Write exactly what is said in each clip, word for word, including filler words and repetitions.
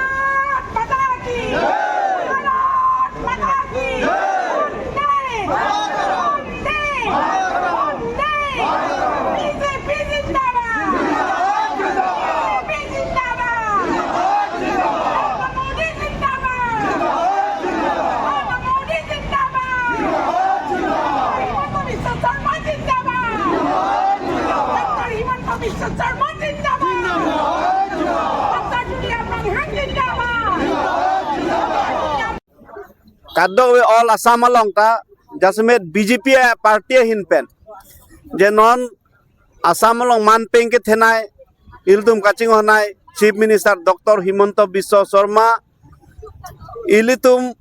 भारत माता की! भारत माता की! वंदे! वंदे! बीजेपी जिंदाबाद! बीजेपी जिंदाबाद! नरेंद्र मोदी जिंदाबाद! नरेंद्र मोदी जिंदाबाद! हिमंत बिस्व शर्मा जिंदाबाद! डॉक्टर हिमंत बिस्व शर्मा जिंदाबाद! डॉक्टर दुनिया प्रधान जिंदाबाद! Kadokave all Assam along ta jasemet B J P party ahin pen je non Assam along manpeng kethenei, ilitum kachinghonnei Chief Minister Doctor Himanta Biswa Sarma, ilitum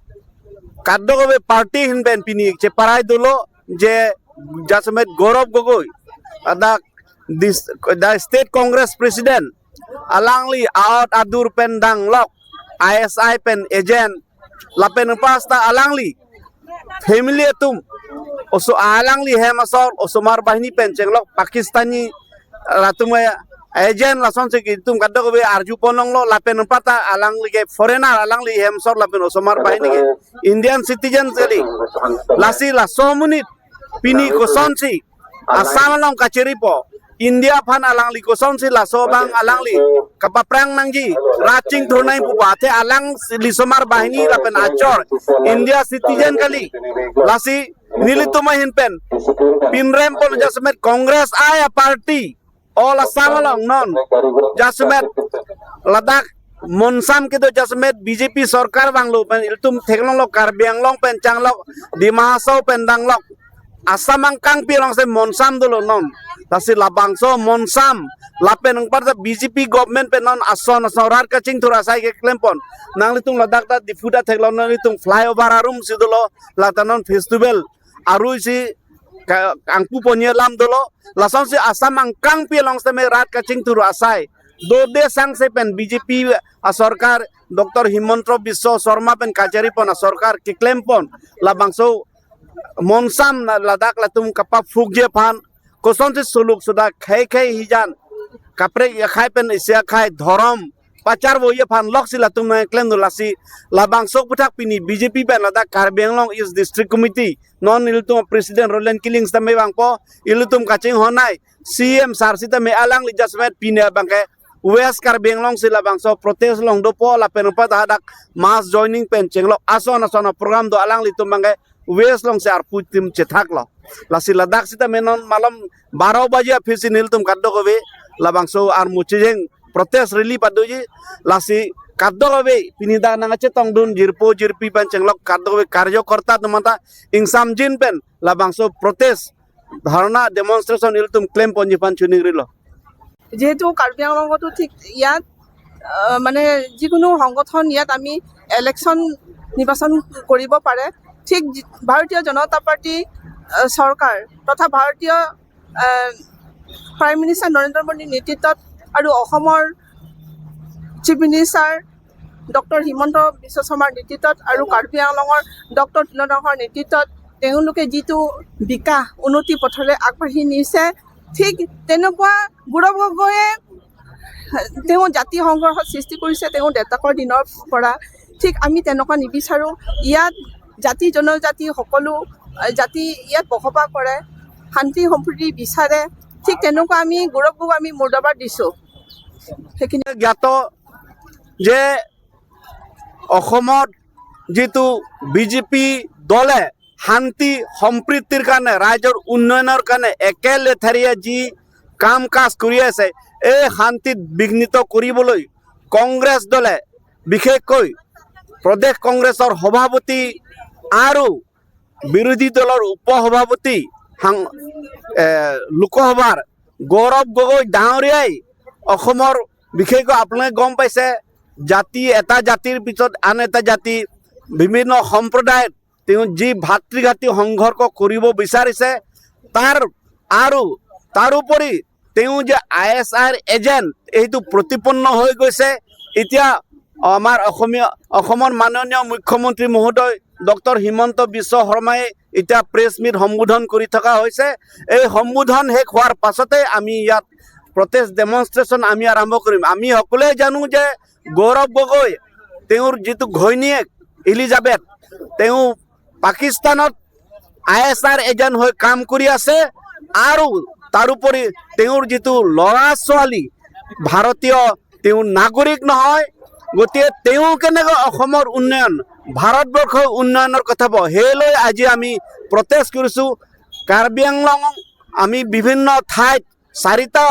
kadokave party ahin pen pini cheparai dolo je jasemet Gaurav Gogoi, adak this, the State Congress President, alangli aot adur pen danglok, I S I pen agent, lapen pas ta alangli family atum oso alangli hem asor osomar bahini pen chenglok Pakistani latum agent lasonsi itum kadokave arju ponlonglo, lapen pas ta alangli ke foreigner, alangli hem asor lapen osomar bahini ke Indian citizen kali. Lasi laso amonit pini kosonsi Assam along kacheripo, India aphan alangli kosonsi laso abang alangli kapaphrang nangji, rat chingthur nangji pu ba, athe alangli osomar bahini lapen achor India citizen kali. Lasi nelitum ahin pen pinrem pon jasemet Congress ai a-party all Assam along non jasemet ladak monsam kedo jasemet B J P sorkar vanglo pen ilitum theklonglo, Karbi Anglong pen changlok, Dima Hasao pen danglok, Assam angkangpi alongsi monsam dolo non. Lasi labangso monsam lapen anparta B J P government pen non ason ason rat kachingthur asai keklem pon. Nanglitum ladak ta Diphu ta theklong, nanglitum flyover arum si dolo, lata non festival arui si ka-, angpu ponji alam dolo. Lasonsi Assam angkangpi along setame rat kachingthur asai dode sangse pen B J P asorkar, Doctor Himanta Biswa Sarma pen kacheri pon asorkar keklem pon labangso monsam na ladak latum kapaphukji aphan, kosonsi suluk suda khei khei hijan, kaprek akhai pen isi akhai dhorom pacharvoji aphan loksi latum nangklem dolo. Lasi labangso aphuthak pini B J P pen ladak Karbi Anglong East District Committee non ilitum President Roland Killing setame vangpo, ilitum kachinghonnei C M sir setame alangli jasemet pini abangke West Karbi Anglong si labangso protest along dopo, lapen anparta hadak mass joining pen chenglok ason ason a-program do, alanglitum abangke West alongsi arpu tim chethaklo. Lasi ladak setame non malom baro baji aphi si nelitum kadokave labangso armu chejeng protest rally padoji. Lasi kadokave pini dak nangkachetongdun jirpo jirpi pen chenglok kadokave karjokorta atum anta ingsamjin pen labangso protest, dharna, demonstration ilitum klem ponji aphan chiningrilo. যিহেতু কাৰ্বি আংলঙতো ঠিক ইয়াত, আহ, মানে যিকোনো সংগঠন ইয়াত আমি ইলেকশ্যন নিৰ্বাচন কৰিব পাৰে, ঠিক যি-, ভাৰতীয় জনতা পাৰ্টি, আহ, চৰকাৰ তথা ভাৰতীয়, আহ, প্ৰাইম মিনিষ্টাৰ নৰেন্দ্ৰ মোদীৰ নেতৃত্বত আৰু অসমৰ চিফ মিনিষ্টাৰ ডক্টৰ হিমন্ত বিশ্ব শৰ্মাৰ নেতৃত্বত আৰু কাৰ্বি আংলঙৰ ডক্টৰ তিলক ডাঙৰ নেতৃত্বত তেওঁলোকে যিটো বিকাশ উন্নতি পথলৈ আগবাঢ়ি নিছে, ঠিক তেনেকুৱা গৌৰৱ গগৈয়ে তেওঁ জাতি সংঘৰ্ষ সৃষ্টি কৰিছে, তেওঁ দেউতাকৰ দিনৰ পৰা। ঠিক আমি তেনেকুৱা নিবিচাৰোঁ। ইয়াত জাতি জনজাতি সকলো, আহ, জাতি ইয়াত বসবাস কৰে, শান্তি সম্প্ৰীতি বিচাৰে। ঠিক তেনেকুৱা আমি গৌৰৱ গগৈক আমি মুৰ্দাবাদ দিছোঁ। সেইখিনি জ্ঞাত যে অসমত যিটো বি জে পি দলে শান্তি সম্প্ৰীতিৰ কাৰণে, ৰাইজৰ উন্নয়নৰ কাৰণে একেলেথাৰিয়া যি কাম কাজ কৰি আছে, এই শান্তিত বিঘ্নিত কৰিবলৈ কংগ্ৰেছ দলে, বিশেষকৈ প্ৰদেশ কংগ্ৰেছৰ সভাপতি আৰু বিৰোধী দলৰ উপ সভাপতি সাং-, এ, লোকসভাৰ গৌৰৱ গগৈ ডাঙৰীয়াই অসমৰ, বিশেষকৈ আপোনালোকে গম পাইছে, জাতি, এটা জাতিৰ পিছত আন এটা জাতি, বিভিন্ন সম্প্ৰদায়ত তেওঁ যি ভাতৃঘাতী সংঘৰ্ষ কৰিব বিচাৰিছে, তাৰ আৰু তাৰোপৰি তেওঁ যে আই এছ আইৰ এজেণ্ট, এইটো প্ৰতিপন্ন হৈ গৈছে। এতিয়া আমাৰ অসমীয়া, অসমৰ মাননীয় মুখ্যমন্ত্ৰী মহোদয় ডক্টৰ হিমন্ত বিশ্ব শৰ্মাই এতিয়া প্ৰেছ মিট সম্বোধন কৰি থকা হৈছে। এই সম্বোধন শেষ হোৱাৰ পাছতে আমি ইয়াত প্ৰটেষ্ট ডেমনষ্ট্ৰেশ্যন আমি আৰম্ভ কৰিম। আমি সকলোৱে জানো যে গৌৰৱ গগৈ, তেওঁৰ যিটো ঘৈণীয়েক ইলিজাবেথ, তেওঁ পাকিস্তানত আই এছ আৰ এজেণ্ট হৈ কাম কৰি আছে আৰু তাৰোপৰি তেওঁৰ যিটো ল'ৰা ছোৱালী ভাৰতীয়, তেওঁ নাগৰিক নহয়। গতিকে তেওঁ কেনেকৈ অসমৰ উন্নয়ন, ভাৰতবৰ্ষৰ উন্নয়নৰ কথা ক'ব, সেই লৈ আজি আমি প্ৰটেষ্ট কৰিছো। কাৰ্বি আংলং আমি বিভিন্ন ঠাইত চাৰিটা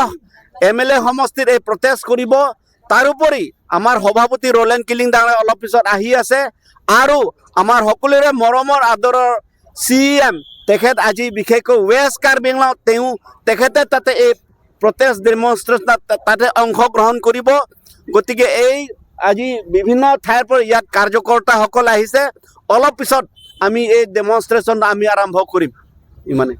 এম এল এ সমষ্টিত এই প্ৰটেষ্ট কৰিব। তাৰোপৰি আমাৰ সভাপতি ৰোলেণ্ড কিলিং ডাঙৰীয়া অলপ পিছত আহি আছে আৰু আমাৰ সকলোৰে মৰমৰ আদৰৰ চি ই এম, তেখেত আজি বিশেষকৈ ৱেষ্ট কাৰ্বি আংলং, তেওঁ, তেখেতে তাতে এই প্ৰটেষ্ট ডেমনষ্ট্ৰেশ্যন তাতে অংশগ্ৰহণ কৰিব। গতিকে এই আজি বিভিন্ন ঠাইৰ পৰা ইয়াত কাৰ্যকৰ্তাসকল আহিছে। অলপ পিছত আমি এই ডেমনষ্ট্ৰেশ্যন আমি আৰম্ভ কৰিম। ইমানে।